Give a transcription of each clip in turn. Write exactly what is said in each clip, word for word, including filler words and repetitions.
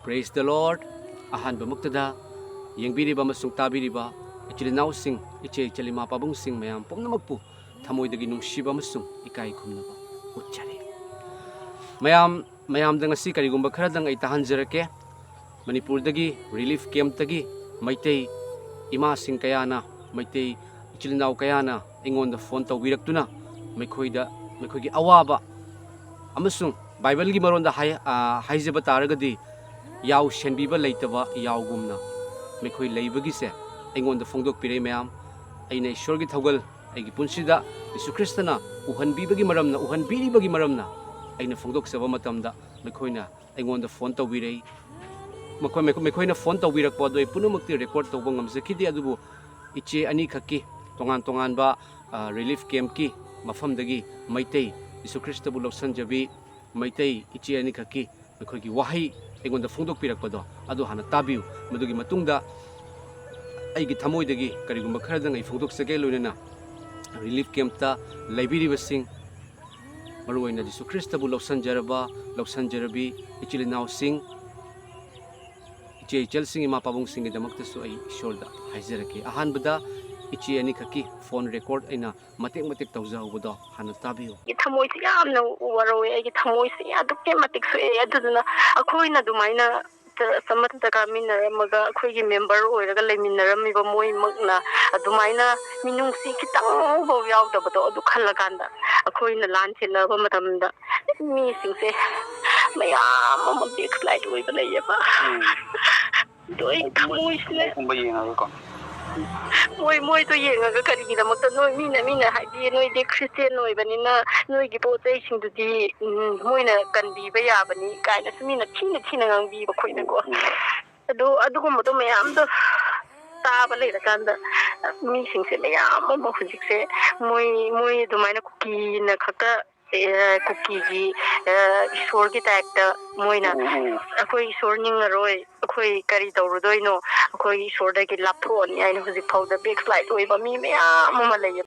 Praise the Lord. ꯑꯍꯥꯟꯕꯃꯛꯇꯗ ꯌꯦꯡꯕꯤꯔꯤꯕ ꯑꯃꯁꯨꯡ ꯇꯥꯕꯤꯔꯤꯕ ꯏꯆꯤꯜ ꯏꯅꯥꯎꯁꯤꯡ, ꯏꯆꯦ ꯏꯆꯜ, ꯏꯃꯥ ꯄꯥꯕꯨꯡꯁꯤꯡ ꯃꯌꯥꯝ ꯄꯨꯝꯅꯃꯛꯄꯨ ꯊꯃꯣꯏꯗꯒꯤ ꯅꯨꯡꯁꯤꯕ ꯑꯃꯁꯨꯡ ꯏꯀꯥꯏ ꯈꯨꯝꯅꯕ ꯎꯠꯆꯔꯤ꯫ ꯃꯌꯥꯝ, ꯃꯌꯥꯝꯗ ꯉꯁꯤ ꯀꯔꯤꯒꯨꯝꯕ ꯈꯔꯗꯪ ꯑꯩ ꯇꯥꯍꯟꯖꯔꯛꯀꯦ꯫ ꯃꯅꯤꯄꯨꯔꯗꯒꯤ relief campꯇꯒꯤ ꯃꯩꯇꯩ ꯏꯃꯥꯁꯤꯡ ꯀꯌꯥꯅ, ꯃꯩꯇꯩ ꯏꯆꯤꯜ ꯏꯅꯥꯎ ꯀꯌꯥꯅ ꯑꯩꯉꯣꯟꯗ phone ꯇꯧꯕꯤꯔꯛꯇꯨꯅ ꯃꯈꯣꯏꯗ, ꯃꯈꯣꯏꯒꯤ ꯑꯋꯥꯕ ꯑꯃꯁꯨꯡ ꯕꯥꯏꯕꯜꯒꯤ ꯃꯔꯣꯟꯗ ꯍꯥꯏ-, ꯑ, ꯍꯥꯏꯖꯕ ꯇꯥꯔꯒꯗꯤ ꯌꯥꯎ ꯁꯦꯟꯕꯤꯕ ꯂꯩꯇꯕ ꯌꯥꯎꯒꯨꯝꯅ ꯃꯈꯣꯏ ꯂꯩꯕꯒꯤꯁꯦ ꯑꯩꯉꯣꯟꯗ ꯐꯣꯡꯗꯣꯛꯄꯤꯔꯛꯏ ꯃꯌꯥꯝ꯫ ꯑꯩꯅ ꯏꯁꯣꯔꯒꯤ ꯊꯧꯒꯜ ꯑꯩꯒꯤ ꯄꯨꯟꯁꯤꯗ ꯌꯤꯁꯨ ꯈ꯭ꯔꯤꯁꯇꯅ ꯎꯍꯟꯕꯤꯕꯒꯤ ꯃꯔꯝꯅ, ꯎꯍꯟꯕꯤꯔꯤꯕꯒꯤ ꯃꯔꯝꯅ ꯑꯩꯅ ꯐꯣꯡꯗꯣꯛꯆꯕ ꯃꯇꯝꯗ ꯃꯈꯣꯏꯅ ꯑꯩꯉꯣꯟꯗ phone ꯇꯧꯕꯤꯔꯛꯏ꯫ ꯃꯈꯣꯏ, ꯃꯈꯣꯏ, ꯃꯈꯣꯏꯅ phone ꯇꯧꯕꯤꯔꯛꯄ ꯑꯗꯨ ꯑꯩ ꯄꯨꯝꯅꯃꯛꯇꯤ record ꯇꯧꯕ ꯉꯝꯖꯈꯤꯗꯦ, ꯑꯗꯨꯕꯨ ꯏꯆꯦ ꯑꯅꯤꯈꯛꯀꯤ ꯇꯣꯉꯥꯟ ꯇꯣꯉꯥꯟꯕ, ꯑ, relief campꯀꯤ ꯃꯐꯝꯗꯒꯤ ꯃꯩꯇꯩ ꯌꯤꯁꯨ ꯈ꯭ꯔꯤꯁꯇꯕꯨ ꯂꯧꯁꯟꯖꯕꯤ ꯃꯩꯇꯩ ꯏꯆꯦ ꯑꯅꯤꯈꯛꯀꯤ ꯃꯈꯣꯏꯒꯤ ꯋꯥꯍꯩ ꯑꯩꯉꯣꯟꯗ ꯐꯣꯡꯗꯣꯛꯄꯤꯔꯛꯄꯗꯣ ꯑꯗꯨ ꯍꯥꯟꯅ ꯇꯥꯕꯤꯌꯨ꯫ ꯃꯗꯨꯒꯤ ꯃꯇꯨꯡꯗ ꯑꯩꯒꯤ ꯊꯃꯣꯏꯗꯒꯤ ꯀꯔꯤꯒꯨꯝꯕ ꯈꯔꯗꯪ ꯑꯩ ꯐꯣꯡꯗꯣꯛꯆꯒꯦ, ꯂꯣꯏꯅꯅ relief campꯇ ꯂꯩꯕꯤꯔꯤꯕꯁꯤꯡ, ꯃꯔꯨꯑꯣꯏꯅ ꯖꯤꯁꯨ ꯈ꯭ꯔꯤꯁꯇꯕꯨ ꯂꯧꯁꯟꯖꯔꯕ, ꯂꯧꯁꯟꯖꯔꯕꯤ ꯏꯆꯤꯜ ꯏꯅꯥꯎꯁꯤꯡ, ꯏꯆꯦ ꯏꯆꯜꯁꯤꯡ, ꯏꯃꯥ ꯄꯥꯕꯨꯡꯁꯤꯡꯒꯤꯗꯃꯛꯇꯁꯨ ꯑꯩ ꯏꯁꯣꯔꯗ ꯍꯥꯏꯖꯔꯛꯀꯦ꯫ ꯑꯍꯥꯟꯕꯗ ꯏꯆꯦ ꯑꯅꯤꯈꯛꯀꯤ phone record ꯑꯩꯅ ꯃꯇꯦꯛ ꯃꯇꯦꯛ ꯇꯧꯖꯍꯧꯕꯗꯣ ꯍꯥꯟꯅ ꯇꯥꯕꯤꯌꯨ꯫ ꯑꯩꯒꯤ ꯊꯃꯣꯏꯁꯦ ꯌꯥꯝꯅ ꯋꯥꯔꯧꯋꯦ, ꯑꯩꯒꯤ ꯊꯃꯣꯏꯁꯦ ꯑꯗꯨꯛꯀꯤ ꯃꯇꯤꯛ ꯁꯣꯛꯑꯦ꯫ ꯑꯗꯨꯗꯨꯅ ꯑꯩꯈꯣꯏꯅ ꯑꯗꯨꯃꯥꯏꯅ ꯆ-, ꯆꯃꯠꯇ ꯀꯥꯃꯤꯟꯅꯔꯝꯃꯒ ꯑꯩꯈꯣꯏꯒꯤ member ꯑꯣꯏꯔꯒ ꯂꯩꯃꯤꯟꯅꯔꯝꯃꯤꯕ ꯃꯣꯏꯃꯛꯅ ꯑꯗꯨꯃꯥꯏꯅ ꯃꯤꯅꯨꯡꯁꯤ ꯈꯤꯇꯪꯐꯥꯎ ꯌꯥꯎꯗꯕꯗꯣ, ꯑꯗꯨ ꯈꯜꯂꯀꯥꯟꯗ ꯑꯩꯈꯣꯏꯅ ꯂꯥꯟ ꯊꯦꯡꯅꯕ ꯃꯇꯝꯗ ꯃꯤꯁꯤꯡꯁꯦ ꯃꯌꯥꯝ ꯑꯃ backslide ꯑꯣꯏꯕ ꯂꯩꯌꯦꯕ꯫ ꯎꯝ꯫ ꯑꯗꯣ ꯑꯩ ꯊꯃꯣꯏꯁꯤꯅ ꯀꯨꯝꯕ ꯌꯦꯡꯉꯒꯀꯣ꯫ ꯃꯣꯏ, ꯃꯣꯏꯗꯣ ꯌꯦꯡꯉꯒ ꯀꯔꯤꯒꯤꯗꯃꯛꯇ ꯅꯣꯏ, ꯃꯤꯅ, ꯃꯤꯅ ꯍꯥꯏꯗꯤ ꯅꯣꯏꯗꯤ Christian ꯑꯣꯏꯕꯅꯤꯅ ꯅꯣꯏꯒꯤ ꯄꯣꯠ ꯆꯩꯁꯤꯡꯗꯨꯗꯤ, ꯎꯝ, ꯃꯣꯏꯅ ꯀꯟꯕꯤꯕ ꯌꯥꯕꯅꯤ ꯀꯥꯏꯅꯁꯨ ꯃꯤꯅ ꯊꯤꯅ ꯊꯤꯅ ꯉꯥꯡꯕꯤꯕ ꯑꯩꯈꯣꯏꯅꯀꯣ꯫ ꯎꯝ꯫ ꯑꯗꯣ ꯑꯗꯨꯒꯨꯝꯕꯗꯣ ꯃꯌꯥꯝꯗꯣ ꯇꯥꯕ ꯂꯩꯔꯀꯥꯟꯗ ꯃꯤꯁꯤꯡꯁꯦ ꯃꯌꯥꯝ ꯑꯃ ꯍꯧꯖꯤꯛꯁꯦ ꯃꯣꯏ, ꯃꯣꯏ ꯑꯗꯨꯃꯥꯏꯅ ꯀꯨꯀꯤꯅ ꯈꯛꯇ, ꯑꯦ, ꯀꯨꯀꯤꯒꯤ, ꯑꯦ, ꯏꯁꯣꯔꯒꯤ typeꯇ ꯃꯣꯏꯅ ꯎꯝ, ꯎꯝ꯫ ꯑꯩꯈꯣꯏ ꯏꯁꯣꯔ ꯅꯤꯡꯉꯔꯣꯏ, ꯑꯩꯈꯣꯏ ꯀꯔꯤ ꯇꯧꯔꯨꯗꯣꯏꯅꯣ, ꯑꯩꯈꯣꯏ ꯏꯁꯣꯔꯗꯒꯤ ꯂꯥꯞꯊꯣꯛꯑꯅꯤ ꯍꯥꯏꯅ ꯍꯧꯖꯤꯛ ꯐꯥꯎꯗ backslide ꯑꯣꯏꯕ ꯃꯤ ꯃꯌꯥꯝ ꯑꯃ ꯂꯩꯌꯦ꯫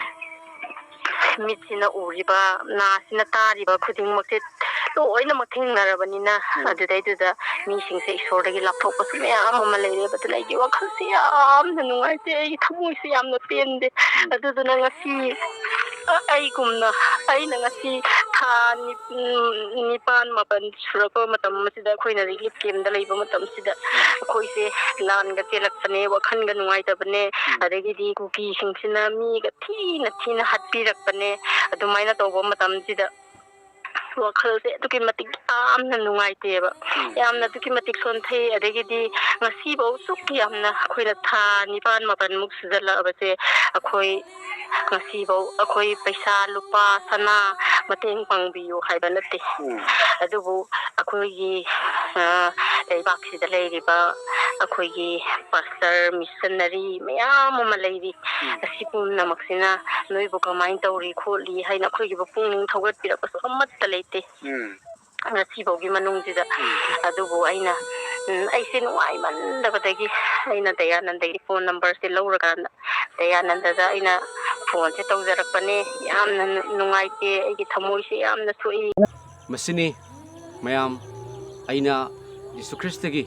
ꯃꯤꯠꯁꯤꯅ ꯎꯔꯤꯕ, ꯅꯥꯁꯤꯅ ꯇꯥꯔꯤꯕ ꯈꯨꯗꯤꯡꯃꯛꯁꯦ ꯂꯣꯏꯅꯃꯛ ꯊꯦꯡꯅꯔꯕꯅꯤꯅ꯫ ꯎꯝ꯫ ꯑꯗꯨꯗꯩꯗꯨꯗ ꯃꯤꯁꯤꯡꯁꯦ ꯏꯁꯣꯔꯗꯒꯤ ꯂꯥꯞꯊꯣꯛꯄꯁꯨ ꯃꯌꯥꯝ ꯑꯃ ꯂꯩꯔꯦꯕ꯫ ꯑꯗꯨꯅ ꯑꯩꯒꯤ ꯋꯥꯈꯜꯁꯦ ꯌꯥꯝꯅ ꯅꯨꯡꯉꯥꯏꯇꯦ, ꯑꯩꯒꯤ ꯊꯃꯣꯏꯁꯦ ꯌꯥꯝꯅ ꯄꯦꯟꯗꯦ꯫ ꯎꯝ꯫ ꯑꯗꯨꯗꯨꯅ ꯉꯁꯤ, ꯑ, ꯑꯩꯒꯨꯝꯅ, ꯑꯩꯅ ꯉꯁꯤ ꯊꯥ ꯅꯤ-, ꯎꯝ, ꯅꯤꯄꯥꯟ ꯃꯥꯄꯟ ꯁꯨꯔꯛꯄ ꯃꯇꯝ ꯑꯁꯤꯗ, ꯑꯩꯈꯣꯏꯅ ꯔꯤꯂꯤꯐ ꯀꯦꯝꯗ ꯂꯩꯕ ꯃꯇꯝꯁꯤꯗ, ꯎꯝ꯫ ꯑꯩꯈꯣꯏꯁꯦ ꯂꯥꯟꯒ ꯆꯦꯜꯂꯛꯄꯅꯦ, ꯋꯥꯈꯜꯒ ꯅꯨꯡꯉꯥꯏꯇꯕꯅꯦ, ꯎꯝ꯫ ꯑꯗꯒꯤꯗꯤ ꯀꯨꯀꯤꯁꯤꯡꯁꯤꯅ ꯃꯤꯒ ꯊꯤꯅ ꯊꯤꯅ ꯍꯥꯠꯄꯤꯔꯛꯄꯅꯦ꯫ ꯑꯗꯨꯃꯥꯏꯅ ꯇꯧꯕ ꯃꯇꯝꯁꯤꯗ ꯋꯥꯈꯜꯁꯦ ꯑꯗꯨꯛꯀꯤ ꯃꯇꯤꯛ ꯌꯥꯝꯅ ꯅꯨꯡꯉꯥꯏꯇꯦꯕ꯫ ꯎꯝ꯫ ꯌꯥꯝꯅ ꯑꯗꯨꯛꯀꯤ ꯃꯇꯤꯛ ꯁꯣꯟꯊꯩ꯫ ꯑꯗꯒꯤꯗꯤ ꯉꯁꯤꯐꯧ ꯁꯨꯛ ꯌꯥꯝꯅ, ꯑꯩꯈꯣꯏꯅ ꯊꯥ ꯅꯤꯄꯥꯟ ꯃꯥꯄꯟꯃꯨꯛ ꯁꯨꯖꯜꯂꯛꯑꯕꯁꯦ, ꯑꯩꯈꯣꯏ ꯉꯁꯤꯐꯧ ꯑꯩꯈꯣꯏ ꯄꯩꯁꯥ, ꯂꯨꯄꯥ, ꯁꯅꯥ ꯃꯇꯦꯡ ꯄꯥꯡꯕꯤꯌꯨ ꯍꯥꯏꯕ ꯅꯠꯇꯦ꯫ ꯎꯝ꯫ ꯑꯗꯨꯕꯨ ꯑꯩꯈꯣꯏꯒꯤ, ꯑ, ꯂꯩꯕꯥꯛꯁꯤꯗ ꯂꯩꯔꯤꯕ ꯑꯩꯈꯣꯏꯒꯤ ꯄꯥꯁꯇꯔ, ꯃꯤꯁꯟꯅꯔꯤ ꯃꯌꯥꯝ ꯑꯃ ꯂꯩꯔꯤ꯫ ꯎꯝ꯫ ꯑꯁꯤ ꯄꯨꯝꯅꯃꯛꯁꯤꯅ ꯅꯣꯏꯕꯨ ꯀꯃꯥꯏꯅ ꯇꯧꯔꯤ ꯈꯣꯠꯂꯤ ꯍꯥꯏꯅ ꯑꯩꯈꯣꯏꯒꯤꯕꯨ ꯄꯨꯛꯅꯤꯡ ꯊꯧꯒꯠꯄꯤꯔꯛꯄꯁꯨ ꯑꯃꯠꯇ ꯂꯩꯇꯦ꯫ ꯎꯝ꯫ ꯉꯁꯤꯐꯥꯎꯒꯤ ꯃꯅꯨꯡꯁꯤꯗ꯫ ꯎꯝ꯫ ꯑꯗꯨꯕꯨ ꯑꯩꯅ, ꯎꯝ, ꯑꯩꯁꯦ ꯅꯨꯡꯉꯥꯏꯃꯟꯗꯕꯗꯒꯤ ꯑꯩꯅ ꯗꯌꯥꯅꯟꯗꯒꯤ ꯐꯣꯟ ꯅꯝꯕꯔꯁꯦ ꯂꯧꯔꯀꯥꯟꯗ ꯗꯌꯥꯅꯟꯗꯗ ꯑꯩꯅ ꯐꯣꯟꯁꯦ ꯇꯧꯖꯔꯛꯄꯅꯦ꯫ ꯌꯥꯝꯅ ꯅꯨꯡꯉꯥꯏꯇꯦ, ꯑꯩꯒꯤ ꯊꯃꯣꯏꯁꯦ ꯌꯥꯝꯅ ꯁꯣꯛꯏ꯫ ꯃꯁꯤꯅꯤ ꯃꯌꯥꯝ, ꯑꯩꯅ ꯖꯤꯁꯨ ꯈ꯭ꯔꯤꯁꯇꯒꯤ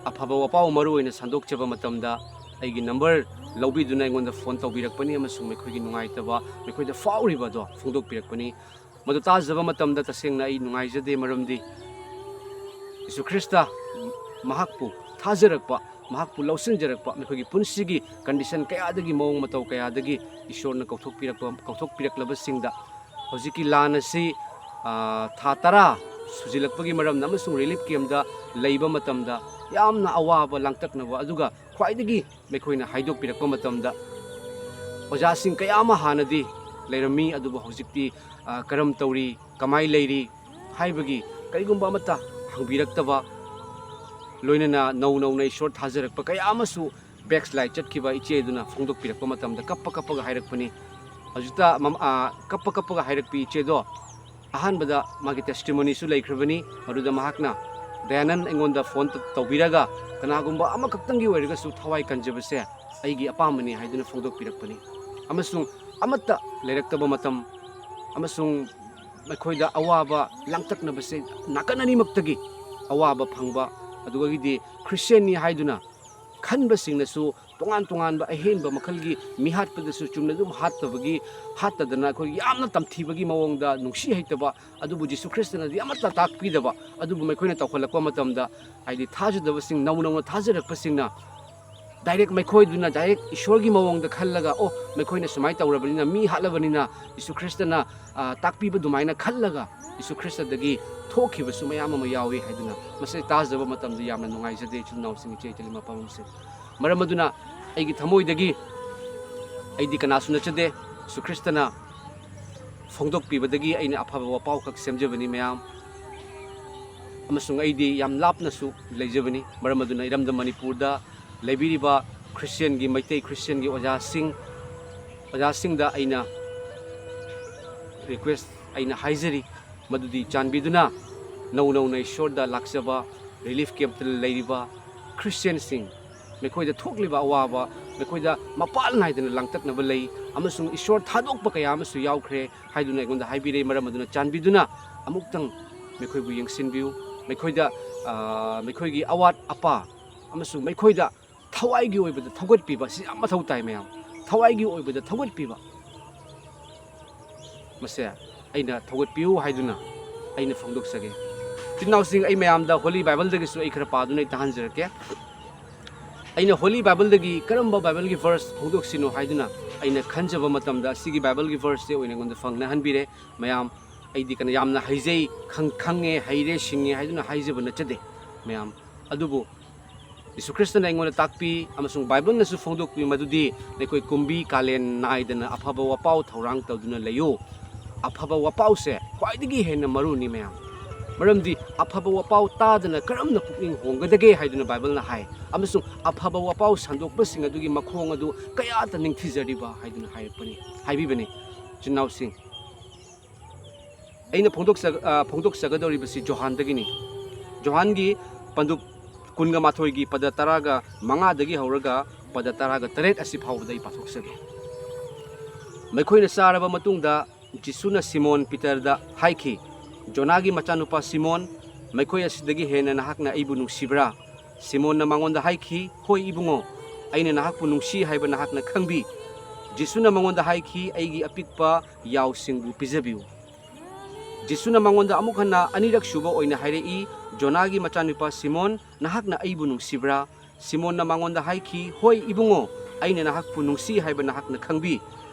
ꯑꯐꯕ ꯋꯥꯄꯥꯎ ꯃꯔꯨ ꯑꯣꯏꯅ ꯁꯟꯗꯣꯛꯆꯕ ꯃꯇꯝꯗ ꯑꯩꯒꯤ ꯅꯝꯕꯔ ꯂꯧꯕꯤꯗꯨꯅ ꯑꯩꯉꯣꯟꯗ ꯐꯣꯟ ꯇꯧꯕꯤꯔꯛꯄꯅꯤ ꯑꯃꯁꯨꯡ ꯃꯈꯣꯏꯒꯤ ꯅꯨꯡꯉꯥꯏꯇꯕ, ꯃꯈꯣꯏꯗ ꯐꯥꯎꯔꯤꯕ ꯑꯗꯣ ꯐꯣꯡꯗꯣꯛꯄꯤꯔꯛꯄꯅꯤ꯫ ꯃꯗꯨ ꯇꯥꯖꯕ ꯃꯇꯝꯗ ꯇꯁꯦꯡꯅ ꯑꯩ ꯅꯨꯡꯉꯥꯏꯖꯗꯦ, ꯃꯔꯝꯗꯤ ꯖꯤꯁꯨ ꯈ꯭ꯔꯤꯁꯇ ꯃꯍꯥꯛꯄꯨ ꯊꯥꯖꯔꯛꯄ, ꯃꯍꯥꯛꯄꯨ ꯂꯧꯁꯤꯟꯖꯔꯛꯄ, ꯃꯈꯣꯏꯒꯤ ꯄꯨꯟꯁꯤꯒꯤ ꯀꯟꯗꯤꯁꯟ ꯀꯌꯥꯗꯒꯤ, ꯃꯑꯣꯡ ꯃꯇꯧ ꯀꯌꯥꯗꯒꯤ ꯏꯁꯣꯔꯅ ꯀꯧꯊꯣꯛꯄꯤꯔꯛꯄ, ꯀꯧꯊꯣꯛꯄꯤꯔꯛꯂꯕꯁꯤꯡꯗ ꯍꯧꯖꯤꯛꯀꯤ ꯂꯥꯟ ꯑꯁꯤ, ꯑ, ꯊꯥ ꯇꯔꯥ ꯁꯨꯖꯤꯜꯂꯛꯄꯒꯤ ꯃꯔꯝꯅ ꯑꯃꯁꯨꯡ ꯔꯤꯂꯤꯐ ꯀꯦꯝꯗ ꯂꯩꯕ ꯃꯇꯝꯗ ꯌꯥꯝꯅ ꯑꯋꯥꯕ ꯂꯥꯡꯇꯛꯅꯕ, ꯑꯗꯨꯒ ꯈ꯭ꯋꯥꯏꯗꯒꯤ ꯃꯈꯣꯏꯅ ꯍꯥꯏꯗꯣꯛꯄꯤꯔꯛꯄ ꯃꯇꯝꯗ ꯑꯣꯖꯥꯁꯤꯡ ꯀꯌꯥ ꯑꯃ ꯍꯥꯟꯅꯗꯤ ꯂꯩꯔꯝꯃꯤ, ꯑꯗꯨꯕꯨ ꯍꯧꯖꯤꯛꯇꯤ, ꯑ, ꯀꯔꯝ ꯇꯧꯔꯤ, ꯀꯃꯥꯏ ꯂꯩꯔꯤ ꯍꯥꯏꯕꯒꯤ ꯀꯔꯤꯒꯨꯝꯕ ꯑꯃꯠꯇ ꯍꯪꯕꯤꯔꯛꯇꯕ, ꯂꯣꯏꯅꯅ ꯅꯧ ꯅꯧꯅ ꯏꯁꯣꯔ ꯊꯥꯖꯔꯛꯄ ꯀꯌꯥ ꯑꯃꯁꯨ backslide ꯆꯠꯈꯤꯕ ꯏꯆꯦ ꯑꯗꯨꯅ ꯐꯣꯡꯗꯣꯛꯄꯤꯔꯛꯄ ꯃꯇꯝꯗ ꯀꯞꯄ ꯀꯞꯄꯒ ꯍꯥꯏꯔꯛꯄꯅꯤ꯫ ꯍꯧꯖꯤꯛꯇ ꯃꯝ-, ꯑ, ꯀꯞꯄ ꯀꯞꯄꯒ ꯍꯥꯏꯔꯛꯄꯤ ꯏꯆꯦꯗꯣ, ꯑꯍꯥꯟꯕꯗ ꯃꯥꯒꯤ testimonyꯁꯨ ꯂꯩꯈ꯭ꯔꯕꯅꯤ꯫ ꯃꯗꯨꯗ ꯃꯍꯥꯛꯅ, "ꯗꯌꯥꯅꯟ ꯑꯩꯉꯣꯟꯗ ꯐꯣꯟ ꯇ-, ꯇꯧꯕꯤꯔꯒ ꯀꯅꯥꯒꯨꯝꯕ ꯑꯃꯈꯛꯇꯪꯒꯤ ꯑꯣꯏꯔꯒꯁꯨ ꯊꯋꯥꯏ ꯀꯟꯖꯕꯁꯦ ꯑꯩꯒꯤ ꯑꯄꯥꯝꯕꯅꯤ" ꯍꯥꯏꯗꯨꯅ ꯐꯣꯡꯗꯣꯛꯄꯤꯔꯛꯄꯅꯤ꯫ ꯑꯃꯁꯨꯡ ꯑꯃꯠꯇ ꯂꯩꯔꯛꯇꯕ ꯃꯇꯝ ꯑꯃꯁꯨꯡ ꯃꯈꯣꯏꯗ ꯑꯋꯥꯕ ꯂꯥꯡꯇꯛꯅꯕꯁꯦ ꯅꯥꯀꯟ ꯑꯅꯤꯃꯛꯇꯒꯤ ꯑꯋꯥꯕ ꯐꯪꯕ, ꯑꯗꯨꯗꯒꯤꯗꯤ ꯈ꯭ꯔꯤꯁꯇꯤꯌꯥꯟꯅꯤ ꯍꯥꯏꯗꯨꯅ ꯈꯟꯕꯁꯤꯡꯅꯁꯨ ꯇꯣꯉꯥꯟ ꯇꯣꯉꯥꯟꯕ ꯑꯍꯦꯟꯕ ꯃꯈꯜꯒꯤ ꯃꯤꯍꯥꯠꯄꯗꯁꯨ ꯆꯨꯝꯅ ꯑꯗꯨꯝ ꯍꯥꯠꯇꯕꯒꯤ, ꯍꯥꯠꯇꯗꯅ ꯑꯩꯈꯣꯏ ꯌꯥꯝꯅ ꯇꯝꯊꯤꯕꯒꯤ ꯃꯑꯣꯡꯗ, ꯅꯨꯡꯁꯤ ꯍꯩꯇꯕ, ꯑꯗꯨꯕꯨ ꯖꯤꯁꯨ ꯈ꯭ꯔꯤꯁꯇꯅꯗꯤ ꯑꯃꯠꯇ ꯇꯥꯛꯄꯤꯗꯕ, ꯑꯗꯨꯕꯨ ꯃꯈꯣꯏꯅ ꯇꯧꯈꯠꯂꯛꯄ ꯃꯇꯝꯗ, ꯍꯥꯏꯗꯤ ꯊꯥꯖꯗꯕꯁꯤꯡ, ꯅꯧ ꯅꯧꯅ ꯊꯥꯖꯔꯛꯄꯁꯤꯡꯅ ꯗꯥꯏꯔꯦꯛ ꯃꯈꯣꯏꯗꯨꯅ ꯗꯥꯏꯔꯦꯛ ꯏꯁꯣꯔꯒꯤ ꯃꯑꯣꯡꯗ ꯈꯜꯂꯒ, "ꯑꯣ, ꯃꯈꯣꯏꯅ ꯁꯨꯃꯥꯏꯅ ꯇꯧꯔꯕꯅꯤꯅ, ꯃꯤ ꯍꯥꯠꯂꯕꯅꯤꯅ ꯖꯤꯁꯨ ꯈ꯭ꯔꯤꯁꯇꯅ, ꯑ, ꯇꯥꯛꯄꯤꯕ ꯑꯗꯨꯃꯥꯏꯅ ꯈꯜꯂꯒ ꯖꯤꯁꯨ ꯈ꯭ꯔꯤꯁꯇꯗꯒꯤ ꯊꯣꯛꯈꯤꯕꯁꯨ ꯃꯌꯥꯝ ꯑꯃ ꯌꯥꯎꯏ" ꯍꯥꯏꯗꯨꯅ, ꯃꯁꯤ ꯇꯥꯖꯕ ꯃꯇꯝꯗ ꯌꯥꯝꯅ ꯅꯨꯡꯉꯥꯏꯖꯗꯦ, ꯏꯆꯤꯜ ꯏꯅꯥꯎꯁꯤꯡ, ꯏꯆꯦ ꯏꯆꯜ, ꯏꯃꯥ ꯄꯥꯕꯨꯡꯁꯤꯡ꯫ ꯃꯔꯝ ꯑꯗꯨꯅ ꯑꯩꯒꯤ ꯊꯃꯣꯏꯗꯒꯤ ꯑꯩꯗꯤ ꯀꯅꯥꯁꯨ ꯅꯠꯆꯗꯦ, ꯖꯤꯁꯨ ꯈ꯭ꯔꯤꯁꯇꯅ ꯐꯣꯡꯗꯣꯛꯄꯤꯕꯗꯒꯤ ꯑꯩꯅ ꯑꯐꯕ ꯋꯥꯄꯥꯎꯈꯛ ꯁꯦꯝꯖꯕꯅꯤ ꯃꯌꯥꯝ꯫ ꯑꯃꯁꯨꯡ ꯑꯩꯗꯤ ꯌꯥꯝ ꯂꯥꯞꯅꯁꯨ ꯂꯩꯖꯕꯅꯤ꯫ ꯃꯔꯝ ꯑꯗꯨꯅ ꯏꯔꯝꯗꯝ ꯃꯅꯤꯄꯨꯔꯗ ꯂꯩꯕꯤꯔꯤꯕ ꯈ꯭ꯔꯤꯁꯇꯤꯌꯥꯟꯒꯤ, ꯃꯩꯇꯩ ꯈ꯭ꯔꯤꯁꯇꯤꯌꯥꯟꯒꯤ ꯑꯣꯖꯥꯁꯤꯡ, ꯑꯣꯖꯥꯁꯤꯡꯗ ꯑꯩꯅ ꯔꯤꯀ꯭ꯋꯦꯁ, ꯑꯩꯅ ꯍꯥꯏꯖꯔꯤ, ꯃꯗꯨꯗꯤ ꯆꯥꯟꯕꯤꯗꯨꯅ ꯅꯧ ꯅꯧꯅ ꯏꯁꯣꯔꯗ ꯂꯥꯛꯆꯕ, ꯔꯤꯂꯤꯐ ꯀꯦꯝꯞꯇ ꯂꯩꯔꯤꯕ ꯈ꯭ꯔꯤꯁꯇꯤꯌꯥꯟꯁꯤꯡ, ꯃꯈꯣꯏꯗ ꯊꯣꯛꯂꯤꯕ ꯑꯋꯥꯕ, ꯃꯈꯣꯏꯗ ꯃꯄꯥꯜ ꯅꯥꯏꯗꯅ ꯂꯥꯡꯇꯛꯅꯕ ꯂꯩ ꯑꯃꯁꯨꯡ ꯏꯁꯣꯔ ꯊꯥꯗꯣꯛꯄ ꯀꯌꯥ ꯑꯃꯁꯨ ꯌꯥꯎꯈ꯭ꯔꯦ ꯍꯥꯏꯗꯨꯅ ꯑꯩꯉꯣꯟꯗ ꯍꯥꯏꯕꯤꯔꯦ꯫ ꯃꯔꯝ ꯑꯗꯨꯅ ꯆꯥꯟꯕꯤꯗꯨꯅ ꯑꯃꯨꯛꯇꯪ ꯃꯈꯣꯏꯕꯨ ꯌꯦꯡꯁꯤꯟꯕꯤꯌꯨ, ꯃꯈꯣꯏꯗ, ꯑ, ꯃꯈꯣꯏꯒꯤ ꯑꯋꯥꯠ ꯑꯄꯥ ꯑꯃꯁꯨꯡ ꯃꯈꯣꯏꯗ ꯊꯋꯥꯏꯒꯤ ꯑꯣꯏꯕꯗ ꯊꯧꯒꯠꯄꯤꯕ, ꯁꯤ ꯌꯥꯝ ꯃꯊꯧ ꯇꯥꯏ ꯃꯌꯥꯝ꯫ ꯊꯋꯥꯏꯒꯤ ꯑꯣꯏꯕꯗ ꯊꯧꯒꯠꯄꯤꯕ, ꯃꯁꯦ ꯑꯩꯅ ꯊꯧꯒꯠꯄꯤꯌꯨ ꯍꯥꯏꯗꯨꯅ ꯑꯩꯅ ꯐꯣꯡꯗꯣꯛꯆꯒꯦ꯫ ꯏꯆꯤꯟ ꯏꯅꯥꯎꯁꯤꯡ, ꯑꯩ ꯃꯌꯥꯝꯗ ꯍꯣꯂꯤ ꯕꯥꯏꯕꯜꯗꯒꯤꯁꯨ ꯑꯩ ꯈꯔ ꯄꯥꯗꯨꯅ ꯑꯩ ꯇꯥꯍꯟꯖꯔꯛꯀꯦ꯫ ꯑꯩꯅ ꯍꯣꯂꯤ ꯕꯥꯏꯕꯜꯗꯒꯤ ꯀꯔꯝꯕ ꯕꯥꯏꯕꯜꯒꯤ ꯚꯔꯁ ꯐꯣꯡꯗꯣꯛꯁꯤꯅꯣ ꯍꯥꯏꯗꯨꯅ ꯑꯩꯅ ꯈꯟꯖꯕ ꯃꯇꯝꯗ, ꯑꯁꯤꯒꯤ ꯕꯥꯏꯕꯜꯒꯤ ꯚꯔꯁꯁꯦ ꯑꯣꯏꯅ ꯑꯩꯉꯣꯟꯗ ꯐꯪꯅꯍꯟꯕꯤꯔꯦ꯫ ꯃꯌꯥꯝ, ꯑꯩꯗꯤ ꯀꯩꯅꯣ ꯌꯥꯝꯅ ꯍꯩꯖꯩ, ꯈꯪ-, ꯈꯪꯉꯦ, ꯍꯩꯔꯦ, ꯁꯤꯡꯉꯦ ꯍꯥꯏꯗꯨꯅ ꯍꯥꯏꯖꯕ ꯅꯠꯆꯗꯦ ꯃꯌꯥꯝ꯫ ꯑꯗꯨꯕꯨ ꯖꯤꯁꯨ ꯈ꯭ꯔꯤꯁꯇꯅ ꯑꯩꯉꯣꯟꯗ ꯇꯥꯛꯄꯤ ꯑꯃꯁꯨꯡ ꯕꯥꯏꯕꯜꯅꯁꯨ ꯐꯣꯡꯗꯣꯛꯄꯤ ꯃꯗꯨꯗꯤ, ꯅꯈꯣꯏ ꯀꯨꯝꯕꯤ ꯀꯥꯂꯦꯟ ꯅꯥꯏꯗꯅ ꯑꯐꯕ ꯋꯥꯄꯥꯎ ꯊꯧꯔꯥꯡ ꯇꯧꯗꯨꯅ ꯂꯩꯌꯨ꯫ ꯑꯐꯕ ꯋꯥꯄꯥꯎꯁꯦ ꯈ꯭ꯋꯥꯏꯗꯒꯤ ꯍꯦꯟꯅ ꯃꯔꯨꯅꯤ ꯃꯌꯥꯝ꯫ ꯃꯔꯝꯗꯤ ꯑꯐꯕ ꯋꯥꯄꯥꯎ ꯇꯥꯗꯅ ꯀꯔꯝꯅ ꯄꯨꯛꯅꯤꯡ ꯍꯣꯡꯒꯗꯒꯦ ꯍꯥꯏꯗꯨꯅ ꯕꯥꯏꯕꯜꯅ ꯍꯥꯏ, ꯑꯃꯁꯨꯡ ꯑꯐꯕ ꯋꯥꯄꯥꯎ ꯁꯟꯗꯣꯛꯄꯁꯤꯡ ꯑꯗꯨꯒꯤ ꯃꯈꯣꯡ ꯑꯗꯨ ꯀꯌꯥꯗ ꯅꯤꯡꯊꯤꯖꯔꯤꯕ ꯍꯥꯏꯗꯨꯅ ꯍꯥꯏꯔꯛꯄꯅꯤ, ꯍꯥꯏꯕꯤꯕꯅꯤ꯫ ꯏꯆꯤꯟ ꯏꯅꯥꯎꯁꯤꯡ, ꯑꯩꯅ ꯐꯣꯡꯗꯣꯛꯆ-, ꯑ, ꯐꯣꯡꯗꯣꯛꯆꯒꯗꯧꯔꯤꯕꯁꯤ ꯖꯣꯍꯥꯟꯗꯒꯤꯅꯤ꯫ ꯖꯣꯍꯥꯟꯒꯤ ꯄꯟꯗꯨꯞ ꯀꯨꯟꯒ ꯃꯥꯊꯣꯏꯒꯤ ꯄꯗ ꯇꯔꯥꯒ ꯃꯉꯥꯗꯒꯤ ꯍꯧꯔꯒ ꯄꯗ ꯇꯔꯥꯒ ꯇꯔꯦꯠ ꯑꯁꯤ ꯐꯥꯎꯕꯗ ꯑꯩ ꯄꯥꯊꯣꯛꯆꯒꯦ꯫ ꯃꯈꯣꯏꯅ ꯆꯥꯔꯕ ꯃꯇꯨꯡꯗ ꯖꯤꯁꯨꯅ ꯁꯤꯃꯣꯟ ꯄꯤꯇꯔꯗ ꯍꯥꯏꯈꯤ, "ꯖꯣꯅꯥꯒꯤ ꯃꯆꯥꯅꯨꯄꯥ ꯁꯤꯃꯣꯟ, ꯃꯈꯣꯏ ꯑꯁꯤꯗꯒꯤ ꯍꯦꯟꯅ ꯅꯍꯥꯛꯅ ꯑꯩꯕꯨ ꯅꯨꯡꯁꯤꯕ꯭ꯔꯥ?" ꯁꯤꯃꯣꯟꯅ ꯃꯉꯣꯟꯗ ꯍꯥꯏꯈꯤ, "ꯍꯣꯏ ꯏꯕꯨꯡꯉꯣ, ꯑꯩꯅ ꯅꯍꯥꯛꯄꯨ ꯅꯨꯡꯁꯤ ꯍꯥꯏꯕ ꯅꯍꯥꯛꯅ ꯈꯪꯕꯤ꯫" ꯖꯤꯁꯨꯅ ꯃꯉꯣꯟꯗ ꯍꯥꯏꯈꯤ, "ꯑꯩꯒꯤ ꯑꯄꯤꯛꯄ ꯌꯥꯎꯁꯤꯡꯕꯨ ꯄꯤꯖꯕꯤꯌꯨ꯫" ꯖꯤꯁꯨꯅ ꯃꯉꯣꯟꯗ ꯑꯃꯨꯛ ꯍꯟꯅ ꯑꯅꯤꯔꯛ ꯁꯨꯕ ꯑꯣꯏꯅ ꯍꯥꯏꯔꯛꯏ, "ꯖꯣꯅꯥꯒꯤ ꯃꯆꯥꯅꯨꯄꯥ ꯁꯤꯃꯣꯟ, ꯅꯍꯥꯛꯅ ꯑꯩꯕꯨ ꯅꯨꯡꯁꯤꯕ꯭ꯔꯥ?" ꯁꯤꯃꯣꯟꯅ ꯃꯉꯣꯟꯗ ꯍꯥꯏꯈꯤ, "ꯍꯣꯏ ꯏꯕꯨꯡꯉꯣ, ꯑꯩꯅ ꯅꯍꯥꯛꯄꯨ ꯅꯨꯡꯁꯤ ꯍꯥꯏꯕ ꯅꯍꯥꯛꯅ ꯈꯪꯕꯤ꯫"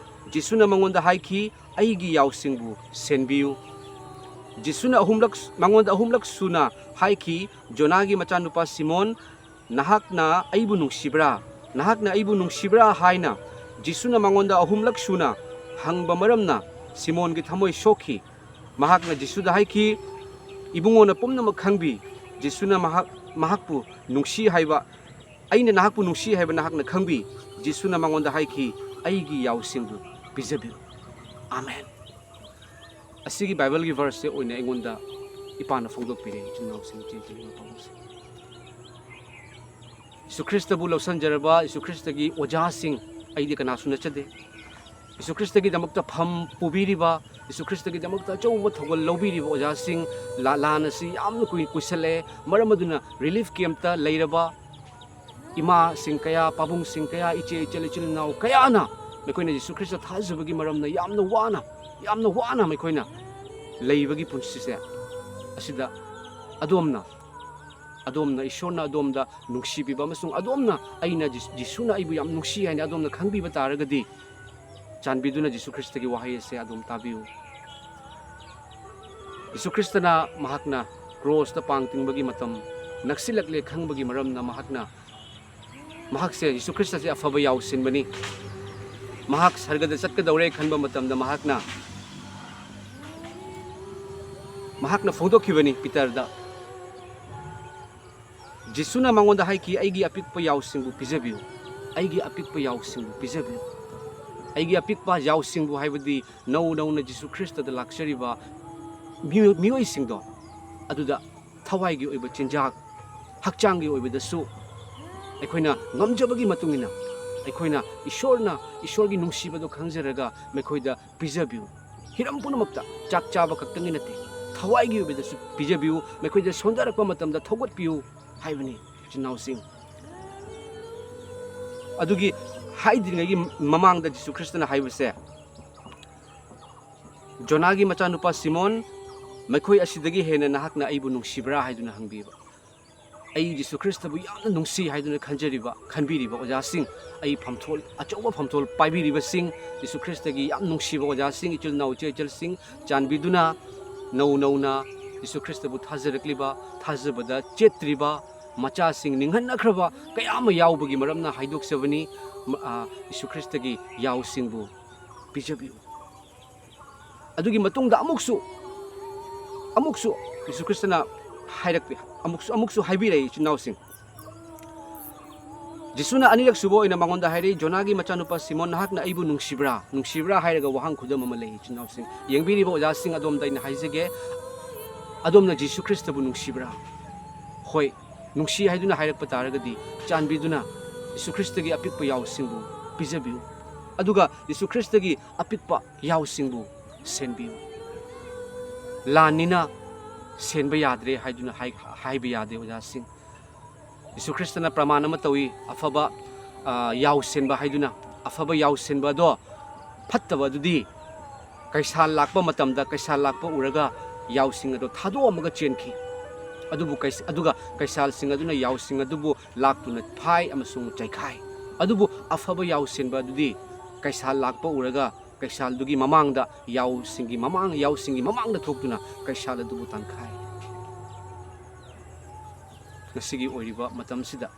ꯖꯤꯁꯨꯅ ꯃꯉꯣꯟꯗ ꯍꯥꯏꯈꯤ, "ꯑꯩꯒꯤ ꯌꯥꯎꯁꯤꯡꯕꯨ ꯁꯦꯟꯕꯤꯌꯨ꯫" ꯖꯤꯁꯨꯅ ꯑꯍꯨꯝꯂꯛ, ꯃꯉꯣꯟꯗ ꯑꯍꯨꯝꯂꯛ ꯁꯨꯅ ꯍꯥꯏꯈꯤ, "ꯖꯣꯅꯥꯒꯤ ꯃꯆꯥꯅꯨꯄꯥ ꯁꯤꯃꯣꯟ, ꯅꯍꯥꯛꯅ ꯑꯩꯕꯨ ꯅꯨꯡꯁꯤꯕ꯭ꯔꯥ? ꯅꯍꯥꯛꯅ ꯑꯩꯕꯨ ꯅꯨꯡꯁꯤꯕ꯭ꯔꯥ?" ꯍꯥꯏꯅ ꯖꯤꯁꯨꯅ ꯃꯉꯣꯟꯗ ꯑꯍꯨꯝꯂꯛ ꯁꯨꯅ ꯍꯪꯕ ꯃꯔꯝꯅ ꯁꯤꯃꯣꯟꯒꯤ ꯊꯃꯣꯏ ꯁꯣꯛꯈꯤ꯫ ꯃꯍꯥꯛꯅ ꯖꯤꯁꯨꯗ ꯍꯥꯏꯈꯤ, "ꯏꯕꯨꯡꯉꯣꯅ ꯄꯨꯝꯅꯃꯛ ꯈꯪꯕꯤ꯫ ꯖꯤꯁꯨꯅ ꯃꯍꯥꯛ, ꯃꯍꯥꯛꯄꯨ ꯅꯨꯡꯁꯤ ꯍꯥꯏꯕ, ꯑꯩꯅ ꯅꯍꯥꯛꯄꯨ ꯅꯨꯡꯁꯤ ꯍꯥꯏꯕ ꯅꯍꯥꯛꯅ ꯈꯪꯕꯤ꯫" ꯖꯤꯁꯨꯅ ꯃꯉꯣꯟꯗ ꯍꯥꯏꯈꯤ, "ꯑꯩꯒꯤ ꯌꯥꯎꯁꯤꯡꯕꯨ ꯄꯤꯖꯕꯤꯌꯨ꯫" ꯑꯥꯃꯦꯟ꯫ ꯑꯁꯤꯒꯤ ꯕꯥꯏꯕꯜꯒꯤ ꯚꯔꯁꯁꯦ ꯑꯣꯏꯅ ꯑꯩꯉꯣꯟꯗ ꯏꯄꯥꯅ ꯐꯣꯡꯗꯣꯛꯄꯤꯔꯦ, ꯏꯆꯤꯟ ꯏꯅꯥꯎꯁꯤꯡ, ꯏꯆꯦ ꯏꯆꯤꯟ ꯏꯅꯥꯎ ꯄꯥꯕꯨꯡꯁꯤꯡ꯫ ꯌꯤꯁꯨ ꯈ꯭ꯔꯤꯁꯇꯕꯨ ꯂꯧꯁꯟꯖꯔꯕ, ꯌꯤꯁꯨ ꯈ꯭ꯔꯤꯁꯇꯒꯤ ꯑꯣꯖꯥꯁꯤꯡ, ꯑꯩꯗꯤ ꯀꯅꯥꯁꯨ ꯅꯠꯆꯗꯦ꯫ ꯌꯤꯁꯨ ꯈ꯭ꯔꯤꯁꯇꯒꯤꯗꯃꯛꯇ ꯐꯝ ꯄꯨꯕꯤꯔꯤꯕ, ꯌꯤꯁꯨ ꯈ꯭ꯔꯤꯁꯇꯒꯤꯗꯃꯛꯇ ꯑꯆꯧꯕ ꯊꯧꯒꯜ ꯂꯧꯕꯤꯔꯤꯕ ꯑꯣꯖꯥꯁꯤꯡ, ꯂꯥ-, ꯂꯥꯟ ꯑꯁꯤ ꯌꯥꯝꯅ ꯀꯨꯏ-, ꯀꯨꯏꯁꯜꯂꯛꯑꯦ꯫ ꯃꯔꯝ ꯑꯗꯨꯅ ꯔꯤꯂꯤꯐ ꯀꯦꯝꯞꯇ ꯂꯩꯔꯕ ꯏꯃꯥꯁꯤꯡ ꯀꯌꯥ, ꯄꯥꯕꯨꯡꯁꯤꯡ ꯀꯌꯥ, ꯏꯆꯦ ꯏꯆꯜ ꯏꯆꯤꯜ ꯏꯅꯥꯎ ꯀꯌꯥꯅ ꯃꯈꯣꯏꯅ ꯌꯤꯁꯨ ꯈ꯭ꯔꯤꯁꯇ ꯊꯥꯖꯕꯒꯤ ꯃꯔꯝꯅ ꯌꯥꯝꯅ ꯋꯥꯅ, ꯌꯥꯝꯅ ꯋꯥꯅ ꯃꯈꯣꯏꯅ ꯂꯩꯕꯒꯤ ꯄꯨꯟꯁꯤꯁꯦ ꯑꯁꯤꯗ ꯑꯗꯣꯝꯅ, ꯑꯗꯣꯝꯅ ꯏꯁꯣꯔꯅ ꯑꯗꯣꯝꯗ ꯅꯨꯡꯁꯤꯕꯤꯕ ꯑꯃꯁꯨꯡ ꯑꯗꯣꯝꯅ ꯑꯩꯅ ꯖꯤ-, ꯖꯤꯁꯨꯅ ꯑꯩꯕꯨ ꯌꯥꯝ ꯅꯨꯡꯁꯤ ꯍꯥꯏꯅ ꯑꯗꯣꯝꯅ ꯈꯪꯕꯤꯕ ꯇꯥꯔꯒꯗꯤ, ꯆꯥꯟꯕꯤꯗꯨꯅ ꯖꯤꯁꯨ ꯈ꯭ꯔꯤꯁꯇꯒꯤ ꯋꯥꯍꯩ ꯑꯁꯦ ꯑꯗꯣꯝ ꯇꯥꯕꯤꯌꯨ꯫ ꯖꯤꯁꯨ ꯈ꯭ꯔꯤꯁꯇꯅ ꯃꯍꯥꯛꯅ ꯀ꯭ꯔꯣꯁꯇ ꯄꯥꯡ ꯇꯤꯡꯕꯒꯤ ꯃꯇꯝ ꯅꯛꯁꯤꯜꯂꯛꯂꯦ ꯈꯪꯕꯒꯤ ꯃꯔꯝꯅ ꯃꯍꯥꯛꯅ, ꯃꯍꯥꯛꯁꯦ, ꯖꯤꯁꯨ ꯈ꯭ꯔꯤꯁꯇꯁꯦ ꯑꯐꯕ ꯌꯥꯎꯁꯤꯟꯕꯅꯤ꯫ ꯃꯍꯥꯛ ꯁꯔꯒꯗ ꯆꯠꯀꯗꯧꯔꯦ ꯈꯟꯕ ꯃꯇꯝꯗ ꯃꯍꯥꯛꯅ, ꯃꯍꯥꯛꯅ ꯐꯣꯡꯗꯣꯛꯈꯤꯕꯅꯤ ꯄꯤꯇꯔꯗ꯫ ꯖꯤꯁꯨꯅ ꯃꯉꯣꯟꯗ ꯍꯥꯏꯈꯤ, "ꯑꯩꯒꯤ ꯑꯄꯤꯛꯄ ꯌꯥꯎꯁꯤꯡꯕꯨ ꯄꯤꯖꯕꯤꯌꯨ, ꯑꯩꯒꯤ ꯑꯄꯤꯛꯄ ꯌꯥꯎꯁꯤꯡꯕꯨ ꯄꯤꯖꯕꯤꯌꯨ꯫" ꯑꯩꯒꯤ ꯑꯄꯤꯛꯄ ꯌꯥꯎꯁꯤꯡꯕꯨ ꯍꯥꯏꯕꯗꯤ ꯅꯧ ꯅꯧꯅ ꯖꯤꯁꯨ ꯈ꯭ꯔꯤꯁꯇꯗ ꯂꯥꯛꯆꯔꯤꯕ ꯃꯤꯑꯣꯏ-, ꯃꯤꯑꯣꯏꯁꯤꯡꯗꯣ, ꯑꯗꯨꯗ ꯊꯋꯥꯏꯒꯤ ꯑꯣꯏꯕ ꯆꯤꯟꯖꯥꯛ, ꯍꯛꯆꯥꯡꯒꯤ ꯑꯣꯏꯕꯗꯁꯨ ꯑꯩꯈꯣꯏꯅ ꯉꯝꯖꯕꯒꯤ ꯃꯇꯨꯡ ꯏꯟꯅ ꯑꯩꯈꯣꯏꯅ ꯏꯁꯣꯔꯅ, ꯏꯁꯣꯔꯒꯤ ꯅꯨꯡꯁꯤꯕꯗꯣ ꯈꯪꯖꯔꯒ ꯃꯈꯣꯏꯗ ꯄꯤꯖꯕꯤꯌꯨ꯫ ꯍꯤꯔꯝ ꯄꯨꯝꯅꯃꯛꯇ ꯆꯥꯛ ꯆꯥꯕ ꯈꯛꯇꯪꯒꯤ ꯅꯠꯇꯦ, ꯊꯋꯥꯏꯒꯤ ꯑꯣꯏꯕꯗꯁꯨ ꯄꯤꯖꯕꯤꯌꯨ, ꯃꯈꯣꯏꯗ ꯁꯣꯟꯊꯔꯛꯄ ꯃꯇꯝꯗ ꯊꯧꯒꯠꯄꯤꯌꯨ ꯍꯥꯏꯕꯅꯤ, ꯏꯆꯤꯟ ꯏꯅꯥꯎꯁꯤꯡ꯫ ꯑꯗꯨꯒꯤ ꯍꯥꯏꯗ꯭ꯔꯤꯉꯩꯒꯤ ꯃꯃꯥꯡꯗ ꯖꯤꯁꯨ ꯈ꯭ꯔꯤꯁꯇꯅ ꯍꯥꯏꯕꯁꯦ, "ꯖꯣꯅꯥꯒꯤ ꯃꯆꯥꯅꯨꯄꯥ ꯁꯤꯃꯣꯟ, ꯃꯈꯣꯏ ꯑꯁꯤꯗꯒꯤ ꯍꯦꯟꯅ ꯅꯍꯥꯛꯅ ꯑꯩꯕꯨ ꯅꯨꯡꯁꯤꯕ꯭ꯔꯥ?" ꯍꯥꯏꯗꯨꯅ ꯍꯪꯕꯤꯕ꯫ ꯑꯩ ꯖꯤꯁꯨ ꯈ꯭ꯔꯤꯁꯇꯕꯨ ꯌꯥꯝꯅ ꯅꯨꯡꯁꯤ ꯍꯥꯏꯗꯨꯅ ꯈꯟꯖꯔꯤꯕ, ꯈꯟꯕꯤꯔꯤꯕ ꯑꯣꯖꯥꯁꯤꯡ, ꯑꯩ ꯐꯝꯊꯣꯜ, ꯑꯆꯧꯕ ꯐꯝꯊꯣꯜ ꯄꯥꯏꯕꯤꯔꯤꯕꯁꯤꯡ, ꯖꯤꯁꯨ ꯈ꯭ꯔꯤꯁꯇꯒꯤ ꯌꯥꯝ ꯅꯨꯡꯁꯤꯕ ꯑꯣꯖꯥꯁꯤꯡ, ꯏꯆꯤꯜ ꯏꯅꯥꯎ, ꯏꯆꯦ ꯏꯆꯜꯁꯤꯡ, ꯆꯥꯟꯕꯤꯗꯨꯅ ꯅꯧ ꯅꯧꯅ ꯖꯤꯁꯨ ꯈ꯭ꯔꯤꯁꯇꯕꯨ ꯊꯥꯖꯔꯛꯂꯤꯕ, ꯊꯥꯖꯕꯗ ꯆꯦꯠꯇ꯭ꯔꯤꯕ ꯃꯆꯥꯁꯤꯡ, ꯅꯤꯡꯍꯟꯅꯈ꯭ꯔꯕ ꯀꯌꯥ ꯑꯃ ꯌꯥꯎꯕꯒꯤ ꯃꯔꯝꯅ ꯍꯥꯏꯗꯣꯛꯆꯕꯅꯤ꯫ ꯃ-, ꯑ, ꯖꯤꯁꯨ ꯈ꯭ꯔꯤꯁꯇꯒꯤ ꯌꯥꯎꯁꯤꯡꯕꯨ ꯄꯤꯖꯕꯤꯌꯨ꯫ ꯑꯗꯨꯒꯤ ꯃꯇꯨꯡꯗ ꯑꯃꯨꯛꯁꯨ, ꯑꯃꯨꯛꯁꯨ ꯖꯤꯁꯨ ꯈ꯭ꯔꯤꯁꯇꯅ ꯍꯥꯏꯔꯛꯄꯤ, ꯑꯃꯨꯛꯁꯨ, ꯑꯃꯨꯛꯁꯨ ꯍꯥꯏꯕꯤꯔꯛꯏ, ꯏꯆꯤꯟ ꯏꯅꯥꯎꯁꯤꯡ꯫ ꯖꯤꯁꯨꯅ ꯑꯅꯤꯔꯛ ꯁꯨꯕ ꯑꯣꯏꯅ ꯃꯉꯣꯟꯗ ꯍꯥꯏꯔꯛꯏ, "ꯖꯣꯅꯥꯒꯤ ꯃꯆꯥꯅꯨꯄꯥ ꯁꯤꯃꯣꯟ, ꯅꯍꯥꯛꯅ ꯑꯩꯕꯨ ꯅꯨꯡꯁꯤꯕ꯭ꯔꯥ? ꯅꯨꯡꯁꯤꯕ꯭ꯔꯥ?" ꯍꯥꯏꯔꯒ ꯋꯥꯍꯪ ꯈꯨꯗꯝ ꯑꯃ ꯂꯩ, ꯏꯆꯤꯟ ꯏꯅꯥꯎꯁꯤꯡ꯫ ꯌꯦꯡꯕꯤꯔꯤꯕ ꯑꯣꯖꯥꯁꯤꯡ, ꯑꯗꯣꯝꯗ ꯑꯩꯅ ꯍꯥꯏꯖꯒꯦ, ꯑꯗꯣꯝꯅ ꯖꯤꯁꯨ ꯈ꯭ꯔꯤꯁꯇꯕꯨ ꯅꯨꯡꯁꯤꯕ꯭ꯔꯥ? ꯍꯣꯏ, ꯅꯨꯡꯁꯤ ꯍꯥꯏꯗꯨꯅ ꯍꯥꯏꯔꯛꯄ ꯇꯥꯔꯒꯗꯤ, ꯆꯥꯟꯕꯤꯗꯨꯅ ꯖꯤꯁꯨ ꯈ꯭ꯔꯤꯁꯇꯒꯤ ꯑꯄꯤꯛꯄ ꯌꯥꯎꯁꯤꯡꯕꯨ ꯄꯤꯖꯕꯤꯌꯨ꯫ ꯑꯗꯨꯒ ꯖꯤꯁꯨ ꯈ꯭ꯔꯤꯁꯇꯒꯤ ꯑꯄꯤꯛꯄ ꯌꯥꯎꯁꯤꯡꯕꯨ ꯁꯦꯟꯕꯤꯌꯨ꯫ ꯂꯥꯟꯅꯤꯅ ꯁꯦꯟꯕ ꯌꯥꯗ꯭ꯔꯦ ꯍꯥꯏꯗꯨꯅ ꯍꯥꯏ-, ꯍꯥꯏꯕ ꯌꯥꯗꯦ, ꯑꯣꯖꯥꯁꯤꯡ꯫ ꯖꯤꯁꯨ ꯈ꯭ꯔꯤꯁꯇꯅ ꯄ꯭ꯔꯃꯥꯟ ꯑꯃ ꯇꯧꯏ, ꯑꯐꯕ, ꯑ, ꯌꯥꯎ ꯁꯦꯟꯕ ꯍꯥꯏꯗꯨꯅ꯫ ꯑꯐꯕ ꯌꯥꯎ ꯁꯦꯟꯕ ꯑꯗꯣ ꯐꯠꯇꯕ ꯑꯗꯨꯗꯤ ꯀꯩꯁꯥꯜ ꯂꯥꯛꯄ ꯃꯇꯝꯗ, ꯀꯩꯁꯥꯜ ꯂꯥꯛꯄ ꯎꯔꯒ ꯌꯥꯎꯁꯤꯡ ꯑꯗꯣ ꯊꯥꯗꯣꯛꯑꯝꯃꯒ ꯆꯦꯟꯈꯤ꯫ ꯑꯗꯨꯕꯨ ꯀꯩꯁ-, ꯑꯗꯨꯒ ꯀꯩꯁꯥꯜꯁꯤꯡ ꯑꯗꯨꯅ ꯌꯥꯎꯁꯤꯡ ꯑꯗꯨꯕꯨ ꯂꯥꯛꯇꯨꯅ ꯐꯥꯏ ꯑꯃꯁꯨꯡ ꯆꯩꯈꯥꯏ꯫ ꯑꯗꯨꯕꯨ ꯑꯐꯕ ꯌꯥꯎ ꯁꯦꯟꯕ ꯑꯗꯨꯗꯤ ꯀꯩꯁꯥꯜ ꯂꯥꯛꯄ ꯎꯔꯒ ꯀꯩꯁꯥꯜꯗꯨꯒꯤ ꯃꯃꯥꯡꯗ, ꯌꯥꯎꯁꯤꯡꯒꯤ ꯃꯃꯥꯡ-, ꯌꯥꯎꯁꯤꯡꯒꯤ ꯃꯃꯥꯡꯗ ꯊꯣꯛꯇꯨꯅ ꯀꯩꯁꯥꯜ ꯑꯗꯨꯕꯨ ꯇꯥꯟꯈꯥꯏ꯫ ꯉꯁꯤꯒꯤ ꯑꯣꯏꯔꯤꯕ ꯃꯇꯝꯁꯤꯗ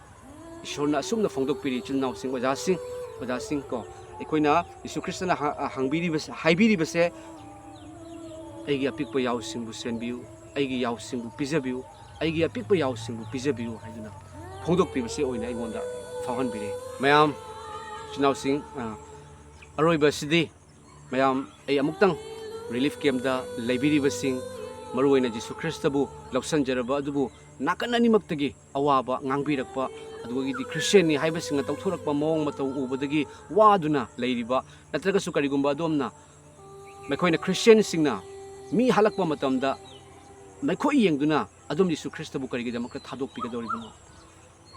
ꯏꯁꯣꯔꯅ ꯑꯁꯨꯝꯅ ꯐꯣꯡꯗꯣꯛꯄꯤꯔꯤ, ꯏꯆꯤꯜ ꯏꯅꯥꯎꯁꯤꯡ, ꯑꯣꯖꯥꯁꯤꯡ, ꯑꯣꯖꯥꯁꯤꯡ ꯀꯣ, ꯑꯩꯈꯣꯏꯅ ꯖꯤꯁꯨ ꯈ꯭ꯔꯤꯁꯇꯅ ꯍ-, ꯍꯪꯕꯤꯔꯤꯕꯁꯦ, ꯍꯥꯏꯕꯤꯔꯤꯕꯁꯦ, "ꯑꯩꯒꯤ ꯑꯄꯤꯛꯄ ꯌꯥꯎꯁꯤꯡꯕꯨ ꯁꯦꯟꯕꯤꯌꯨ, ꯑꯩꯒꯤ ꯌꯥꯎꯁꯤꯡꯕꯨ ꯄꯤꯖꯕꯤꯌꯨ, ꯑꯩꯒꯤ ꯑꯄꯤꯛꯄ ꯌꯥꯎꯁꯤꯡꯕꯨ ꯄꯤꯖꯕꯤꯌꯨ" ꯍꯥꯏꯗꯨꯅ ꯐꯣꯡꯗꯣꯛꯄꯤꯕꯁꯦ ꯑꯣꯏꯅ ꯑꯩꯉꯣꯟꯗ ꯐꯥꯎꯍꯟꯕꯤꯔꯦ꯫ ꯃꯌꯥꯝ, ꯏꯆꯤꯜ ꯏꯅꯥꯎꯁꯤꯡ, ꯑ, ꯑꯔꯣꯏꯕꯁꯤꯗꯤ ꯃꯌꯥꯝ, ꯑꯩ ꯑꯃꯨꯛꯇꯪ relief campꯇ ꯂꯩꯕꯤꯔꯤꯕꯁꯤꯡ, ꯃꯔꯨꯑꯣꯏꯅ ꯖꯤꯁꯨ ꯈ꯭ꯔꯤꯁꯇꯕꯨ ꯂꯧꯁꯟꯖꯔꯕ ꯑꯗꯨꯕꯨ ꯅꯥꯀꯟ ꯑꯅꯤꯃꯛꯇꯒꯤ ꯑꯋꯥꯕ ꯉꯥꯡꯕꯤꯔꯛꯄ, ꯑꯗꯨꯗꯒꯤꯗꯤ ꯈ꯭ꯔꯤꯁꯇꯤꯌꯥꯟꯅꯤ ꯍꯥꯏꯕꯁꯤꯡꯅ ꯇꯧꯊꯣꯔꯛꯄ ꯃꯑꯣꯡ ꯃꯇꯧ ꯎꯕꯗꯒꯤ ꯋꯥꯗꯨꯅ ꯂꯩꯔꯤꯕ, ꯅꯠꯇ꯭ꯔꯒꯁꯨ ꯀꯔꯤꯒꯨꯝꯕ ꯑꯗꯣꯝꯅ ꯃꯈꯣꯏꯅ, ꯈ꯭ꯔꯤꯁꯇꯤꯌꯥꯟꯁꯤꯡꯅ ꯃꯤ ꯍꯥꯠꯂꯛꯄ ꯃꯇꯝꯗ ꯃꯈꯣꯏ ꯌꯦꯡꯗꯨꯅ ꯑꯗꯣꯝ ꯌꯤꯁꯨ ꯈ꯭ꯔꯤꯁꯇꯕꯨ ꯀꯔꯤꯒꯤꯗꯃꯛꯇ ꯊꯥꯗꯣꯛꯄꯤꯒꯗꯧꯔꯤꯕꯅꯣ?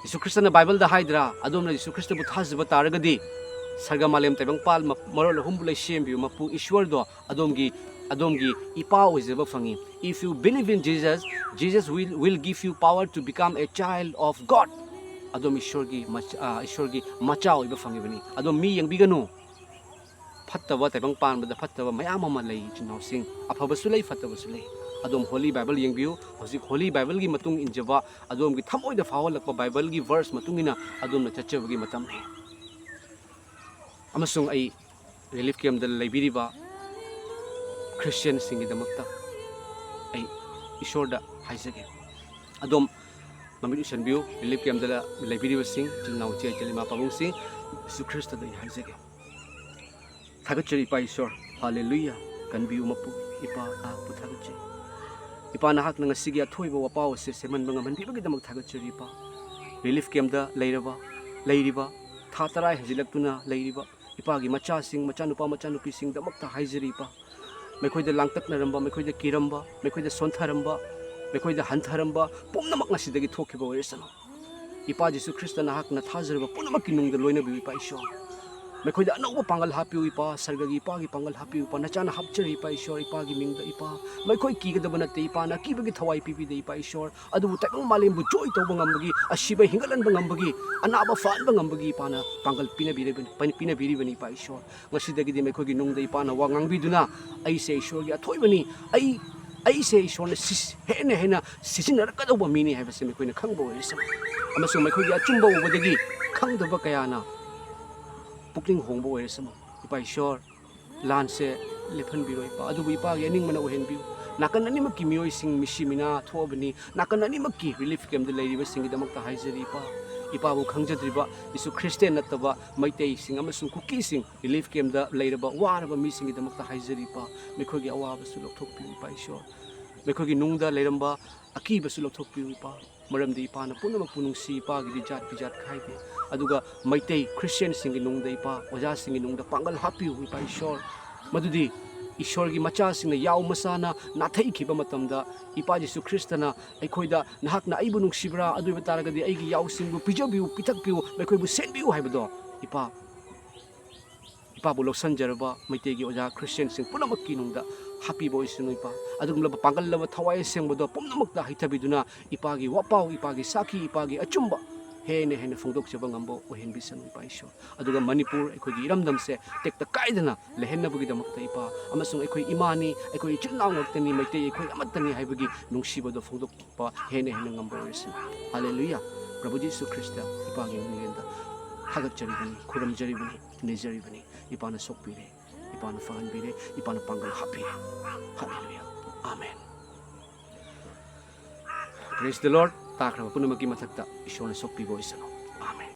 ꯌꯤꯁꯨ ꯈ꯭ꯔꯤꯁꯇꯅ ꯕꯥꯏꯕꯜꯗ ꯍꯥꯏꯗ꯭ꯔꯥ, ꯑꯗꯣꯝꯅ ꯌꯤꯁꯨ ꯈ꯭ꯔꯤꯁꯇꯕꯨ ꯊꯥꯖꯕ ꯇꯥꯔꯒꯗꯤ ꯁꯔꯒ ꯃꯥꯂꯦꯝ ꯇꯥꯏꯕꯪꯄꯥꯜ ꯃ-, ꯃꯔꯣꯜ ꯑꯍꯨꯝꯕꯨ ꯂꯩꯁꯦꯝꯕꯤꯌꯨ, ꯃꯄꯨ ꯏꯁ꯭ꯋꯔꯗꯣ ꯑꯗꯣꯝꯒꯤ, ꯑꯗꯣꯝꯒꯤ ꯏꯄꯥ ꯑꯣꯏꯖꯕ ꯐꯪꯏ꯫ If you believe in Jesus, Jesus will, will give you power to become a child of God. ꯑꯗꯣꯝ ꯏꯁ꯭ꯋꯔꯒꯤ ꯃꯆꯥ, ꯑ, ꯏꯁ꯭ꯋꯔꯒꯤ ꯃꯆꯥ ꯑꯣꯏꯕ ꯐꯪꯉꯤꯕꯅꯤ꯫ ꯑꯗꯣꯝ ꯃꯤ ꯌꯦꯡꯕꯤꯒꯅꯨ꯫ ꯐꯠꯇꯕ ꯇꯥꯏꯕꯪ ꯄꯥꯟꯕꯗ ꯐꯠꯇꯕ ꯃꯌꯥꯝ ꯑꯃ ꯂꯩ, ꯏꯆꯤꯟ ꯏꯅꯥꯎꯁꯤꯡ꯫ ꯑꯐꯕꯁꯨ ꯂꯩ, ꯐꯠꯇꯕꯁꯨ ꯂꯩ꯫ ꯑꯗꯣꯝ ꯍꯣꯂꯤ ꯕꯥꯏꯕꯜ ꯌꯦꯡꯕꯤꯌꯨ꯫ ꯍꯧꯖꯤꯛ ꯍꯣꯂꯤ ꯕꯥꯏꯕꯜꯒꯤ ꯃꯇꯨꯡ ꯏꯟꯖꯕ, ꯑꯗꯣꯝꯒꯤ ꯊꯃꯣꯏꯗ ꯐꯥꯎꯍꯜꯂꯛꯄ ꯕꯥꯏꯕꯜꯒꯤ ꯚꯔꯁ ꯃꯇꯨꯡ ꯏꯟꯅ ꯑꯗꯣꯝꯅ ꯆꯠꯆꯕꯒꯤ ꯃꯇꯝꯅꯤ꯫ ꯑꯃꯁꯨꯡ ꯑꯩ ꯔꯤꯂꯤꯐ ꯀꯦꯝꯞꯇ ꯂꯩꯕꯤꯔꯤꯕ ꯈ꯭ꯔꯤꯁꯇꯤꯌꯥꯟꯁꯤꯡꯒꯤꯗꯃꯛꯇ ꯑꯩ ꯏꯁꯣꯔꯗ ꯍꯥꯏꯖꯒꯦ, ꯑꯗꯣꯝ ꯃꯃꯤꯠ ꯎꯏꯁꯟꯕꯤꯌꯨ꯫ ꯔꯤꯂꯤꯐ ꯀꯦꯝꯞꯇ ꯂꯩꯕꯤꯔꯤꯕꯁꯤꯡ, ꯏꯆꯤꯜ ꯏꯅꯥꯎ, ꯏꯆꯦ ꯏꯆꯜ, ꯏꯃꯥ ꯄꯥꯕꯨꯡꯁꯤꯡ, ꯌꯤꯁꯨ ꯈ꯭ꯔꯤꯁꯇꯗ ꯑꯩ ꯍꯥꯏꯖꯒꯦ, ꯊꯥꯒꯠꯆꯔꯤ ꯏꯄꯥ ꯏꯁꯣꯔ, ꯍꯥꯂꯦꯂꯨꯌꯥ꯫ ꯀꯟꯕꯤꯌꯨ ꯃꯄꯨ, ꯏꯄꯥ ꯅꯍꯥꯛꯄꯨ ꯊꯥꯒꯠꯆꯔꯤ꯫ ꯏꯄꯥ ꯅꯍꯥꯛꯅ ꯉꯁꯤꯒꯤ ꯑꯊꯣꯏꯕ ꯋꯥꯄꯥꯎ ꯑꯁꯦ ꯁꯦꯝꯍꯟꯕ ꯉꯝꯍꯟꯕꯤꯕꯒꯤꯗꯃꯛ ꯊꯥꯒꯠꯆꯔꯤ ꯏꯄꯥ꯫ ꯔꯤꯂꯤꯐ ꯀꯦꯝꯞꯇ ꯂꯩꯔꯕ, ꯂꯩꯔꯤꯕ, ꯊꯥ ꯇꯔꯥ ꯍꯦꯟꯖꯤꯜꯂꯛꯇꯨꯅ ꯂꯩꯔꯤꯕ ꯏꯄꯥꯒꯤ ꯃꯆꯥꯁꯤꯡ, ꯃꯆꯥꯅꯨꯄꯥ ꯃꯆꯥꯅꯨꯄꯤꯁꯤꯡꯗꯃꯛꯇ ꯍꯥꯏꯖꯔꯤ ꯏꯄꯥ꯫ ꯃꯈꯣꯏꯗ ꯂꯥꯡꯇꯛꯅꯔꯝꯕ, ꯃꯈꯣꯏꯗ ꯀꯤꯔꯝꯕ, ꯃꯈꯣꯏꯗ ꯁꯣꯟꯊꯔꯝꯕ, ꯃꯈꯣꯏꯗ ꯍꯟꯊꯔꯝꯕ ꯄꯨꯝꯅꯃꯛ ꯉꯁꯤꯗꯒꯤ ꯊꯣꯛꯈꯤꯕ ꯑꯣꯏꯔꯁꯅꯨ꯫ ꯏꯄꯥ ꯖꯤꯁꯨ ꯈ꯭ꯔꯤꯁꯇ ꯅꯍꯥꯛꯅ ꯊꯥꯖꯔꯕ ꯄꯨꯝꯅꯃꯛꯀꯤ ꯅꯨꯡꯗ ꯂꯣꯏꯅꯕꯤꯌꯨ ꯏꯄꯥ ꯏꯁꯣꯔ꯫ ꯃꯈꯣꯏꯗ ꯑꯅꯧꯕ ꯄꯥꯡꯒꯜ ꯍꯥꯞꯄꯤꯌꯨ ꯏꯄꯥ, ꯁꯔꯒꯒꯤ ꯏꯄꯥꯒꯤ ꯄꯥꯡꯒꯜ ꯍꯥꯞꯄꯤꯌꯨ ꯏꯄꯥ, ꯅꯆꯥꯅ ꯍꯥꯞꯆꯔꯤ ꯏꯄꯥ ꯏꯁꯣꯔ, ꯏꯄꯥꯒꯤ ꯃꯤꯡꯗ ꯏꯄꯥ꯫ ꯃꯈꯣꯏ ꯀꯤꯒꯗꯕ ꯅꯠꯇꯦ ꯏꯄꯥꯅ, ꯑꯀꯤꯕꯒꯤ ꯊꯋꯥꯏ ꯄꯤꯕꯤꯗꯦ ꯏꯄꯥ ꯏꯁꯣꯔ꯫ ꯑꯗꯨꯕꯨ ꯇꯥꯏꯕꯪ ꯃꯥꯂꯦꯝꯕꯨ ꯖꯣꯏ ꯇꯧꯕ ꯉꯝꯕꯒꯤ, ꯑꯁꯤꯕ ꯍꯤꯡꯒꯠꯍꯟꯕ ꯉꯝꯕꯒꯤ, ꯑꯅꯥꯕ ꯐꯍꯟꯕ ꯉꯝꯕꯒꯤ ꯏꯄꯥꯅ ꯄꯥꯡꯒꯜ ꯄꯤꯅꯕꯤꯔꯕꯅꯤ, ꯄꯤꯅꯕꯤꯔꯤꯕꯅꯤ ꯏꯄꯥ ꯏꯁꯣꯔ꯫ ꯉꯁꯤꯗꯒꯤꯗꯤ ꯃꯈꯣꯏꯒꯤ ꯅꯨꯡꯗ ꯏꯄꯥꯅ ꯋꯥ ꯉꯥꯡꯕꯤꯗꯨꯅ, "ꯑꯩꯁꯦ ꯏꯁꯣꯔꯒꯤ ꯑꯊꯣꯏꯕꯅꯤ, ꯑꯩ, ꯑꯩꯁꯦ ꯏꯁꯣꯔꯅ ꯁꯤ-, ꯍꯦꯟꯅ ꯍꯦꯟꯅ ꯁꯤꯖꯤꯟꯅꯔꯛꯀꯗꯧꯕ ꯃꯤꯅꯤ" ꯍꯥꯏꯕꯁꯦ ꯃꯈꯣꯏꯅ ꯈꯪꯕ ꯑꯣꯏꯔꯁꯅꯨ꯫ ꯑꯃꯁꯨꯡ ꯃꯈꯣꯏꯒꯤ ꯑꯆꯨꯝꯕ ꯎꯕꯗꯒꯤ ꯈꯪꯗꯕ ꯀꯌꯥꯅ ꯄꯨꯛꯅꯤꯡ ꯍꯣꯡꯕ ꯑꯣꯏꯔꯁꯅꯨ꯫ ꯏꯄꯥ ꯏꯁꯣꯔ, ꯂꯥꯟꯁꯦ ꯂꯦꯞꯍꯟꯕꯤꯔꯣ ꯏꯄꯥ, ꯑꯗꯨꯕꯨ ꯏꯄꯥꯒꯤ ꯑꯅꯤꯡꯕꯅ ꯑꯣꯏꯍꯟꯕꯤꯌꯨ꯫ ꯅꯥꯀꯟ ꯑꯅꯤꯃꯛꯀꯤ ꯃꯤꯑꯣꯏꯁꯤꯡ ꯃꯤꯁꯤ ꯃꯤꯅꯥ ꯊꯣꯛꯑꯕꯅꯤ, ꯅꯥꯀꯟ ꯑꯅꯤꯃꯛꯀꯤ ꯔꯤꯂꯤꯐ ꯀꯦꯝꯞꯇ ꯂꯩꯔꯤꯕꯁꯤꯡꯒꯤꯗꯃꯛꯇ ꯍꯥꯏꯖꯔꯤ ꯏꯄꯥ꯫ ꯏꯄꯥꯕꯨ ꯈꯪꯖꯗ꯭ꯔꯤꯕ, ꯌꯤꯁꯨ ꯈ꯭ꯔꯤꯁꯇꯦꯟ ꯅꯠꯇꯕ ꯃꯩꯇꯩꯁꯤꯡ ꯑꯃꯁꯨꯡ ꯀꯨꯀꯤꯁꯤꯡ, ꯔꯤꯂꯤꯐ ꯀꯦꯝꯞꯇ ꯂꯩꯔꯕ ꯋꯥꯔꯕ ꯃꯤꯁꯤꯡꯒꯤꯗꯃꯛꯇ ꯍꯥꯏꯖꯔꯤ ꯏꯄꯥ꯫ ꯃꯈꯣꯏꯒꯤ ꯑꯋꯥꯕꯁꯨ ꯂꯧꯊꯣꯛꯄꯤꯌꯨ ꯏꯄꯥ ꯏꯁꯣꯔ꯫ ꯃꯈꯣꯏꯒꯤ ꯅꯨꯡꯗ ꯂꯩꯔꯝꯕ ꯑꯀꯤꯕꯁꯨ ꯂꯧꯊꯣꯛꯄꯤꯌꯨ ꯏꯄꯥ꯫ ꯃꯔꯝꯗꯤ ꯏꯄꯥꯅ ꯄꯨꯝꯅꯃꯛꯄꯨ ꯅꯨꯡꯁꯤ, ꯏꯄꯥꯒꯤꯗꯤ ꯖꯥꯠ ꯕꯤꯖꯥꯠ ꯈꯥꯏꯗꯦ꯫ ꯑꯗꯨꯒ ꯃꯩꯇꯩ ꯈ꯭ꯔꯤꯁꯇꯤꯌꯥꯟꯁꯤꯡꯒꯤ ꯅꯨꯡꯗ ꯏꯄꯥ, ꯑꯣꯖꯥꯁꯤꯡꯒꯤ ꯅꯨꯡꯗ ꯄꯥꯡꯒꯜ ꯍꯥꯞꯄꯤꯌꯨ ꯏꯄꯥ ꯏꯁꯣꯔ꯫ ꯃꯗꯨꯗꯤ ꯏꯁꯣꯔꯒꯤ ꯃꯆꯥꯁꯤꯡꯅ, ꯌꯥꯎ ꯃꯆꯥꯅ ꯅꯥꯊꯩꯈꯤꯕ ꯃꯇꯝꯗ, ꯏꯄꯥ ꯖꯤꯁꯨ ꯈ꯭ꯔꯤꯁꯇꯅ ꯑꯩꯈꯣꯏꯗ, "ꯅꯍꯥꯛꯅ ꯑꯩꯕꯨ ꯅꯨꯡꯁꯤꯕ꯭ꯔꯥ? ꯑꯗꯨ ꯑꯣꯏꯕ ꯇꯥꯔꯒꯗꯤ ꯑꯩꯒꯤ ꯌꯥꯎꯁꯤꯡꯕꯨ ꯄꯤꯖꯕꯤꯌꯨ, ꯄꯤꯊꯛꯄꯤꯌꯨ, ꯃꯈꯣꯏꯕꯨ ꯁꯦꯟꯕꯤꯌꯨ" ꯍꯥꯏꯕꯗꯣ, ꯏꯄꯥ, ꯏꯄꯥꯕꯨ ꯂꯧꯁꯤꯟꯖꯔꯕ ꯃꯩꯇꯩꯒꯤ ꯑꯣꯖꯥ ꯈ꯭ꯔꯤꯁꯇꯤꯌꯥꯟꯁꯤꯡ ꯄꯨꯝꯅꯃꯛꯀꯤ ꯅꯨꯡꯗ ꯍꯥꯞꯄꯤꯕ ꯑꯣꯏꯁꯅꯨ, ꯏꯄꯥ꯫ ꯑꯗꯨꯒꯨꯝꯂꯕ ꯄꯥꯡꯒꯜꯂꯕ ꯊꯋꯥꯏ ꯑꯁꯦꯡꯕꯗꯣ ꯄꯨꯝꯅꯃꯛꯇ ꯍꯩꯊꯕꯤꯗꯨꯅ, ꯏꯄꯥꯒꯤ ꯋꯥꯄꯥꯎ, ꯏꯄꯥꯒꯤ ꯁꯥꯈꯤ, ꯏꯄꯥꯒꯤ ꯑꯆꯨꯝꯕ ꯍꯦꯟꯅ ꯍꯦꯟꯅ ꯐꯣꯡꯗꯣꯛꯆꯕ ꯉꯝꯕ ꯑꯣꯏꯍꯟꯕꯤꯁꯅꯨ, ꯏꯄꯥ ꯏꯁꯣꯔ꯫ ꯑꯗꯨꯒ ꯃꯅꯤꯄꯨꯔ, ꯑꯩꯈꯣꯏꯒꯤ ꯏꯔꯝꯗꯝꯁꯦ ꯇꯦꯛꯇ ꯀꯥꯏꯗꯅ ꯂꯩꯍꯟꯅꯕꯒꯤꯗꯃꯛꯇ, ꯏꯄꯥ, ꯑꯃꯁꯨꯡ ꯑꯩꯈꯣꯏ ꯏꯃꯥꯅꯤ, ꯑꯩꯈꯣꯏ ꯏꯆꯤꯜ ꯏꯅꯥꯎ ꯉꯥꯛꯇꯅꯤ, ꯃꯩꯇꯩ ꯑꯩꯈꯣꯏ ꯑꯃꯠꯇꯅꯤ ꯍꯥꯏꯕꯒꯤ ꯅꯨꯡꯁꯤꯕꯗꯣ ꯐꯣꯡꯗꯣꯛꯄ ꯍꯦꯟꯅ ꯍꯦꯟꯅ ꯉꯝꯕ ꯑꯣꯏꯔꯁꯅꯨ꯫ ꯍꯥꯂꯦꯂꯨꯌꯥ꯫ ꯄ꯭ꯔꯚꯨ ꯖꯤꯁꯨ ꯈ꯭ꯔꯤꯁꯇ, ꯏꯄꯥꯒꯤ ꯃꯤꯡꯂꯦꯟꯗ ꯊꯥꯒꯠꯆꯔꯤꯕꯅꯤ, ꯈꯨꯔꯨꯝꯖꯔꯤꯕꯅꯤ, ꯅꯤꯖꯔꯤꯕꯅꯤ꯫ ꯏꯄꯥꯅ ꯁꯣꯛꯄꯤꯔꯦ, ꯏꯄꯥꯅ ꯐꯍꯟꯕꯤꯔꯦ, ꯏꯄꯥꯅ ꯄꯥꯡꯒꯜ ꯍꯥꯞꯄꯤꯔꯦ꯫ ꯍꯥꯂꯦꯂꯨꯌꯥ꯫ ꯑꯥꯃꯦꯟ꯫ Praise the Lord꯫ ꯇꯥꯈ꯭ꯔꯕ ꯄꯨꯝꯅꯃꯛꯀꯤ ꯃꯊꯛꯇ ꯏꯁꯣꯔꯅ ꯁꯣꯛꯄꯤꯕ ꯑꯣꯏꯁꯅꯨ꯫ ꯑꯥꯃꯦꯟ꯫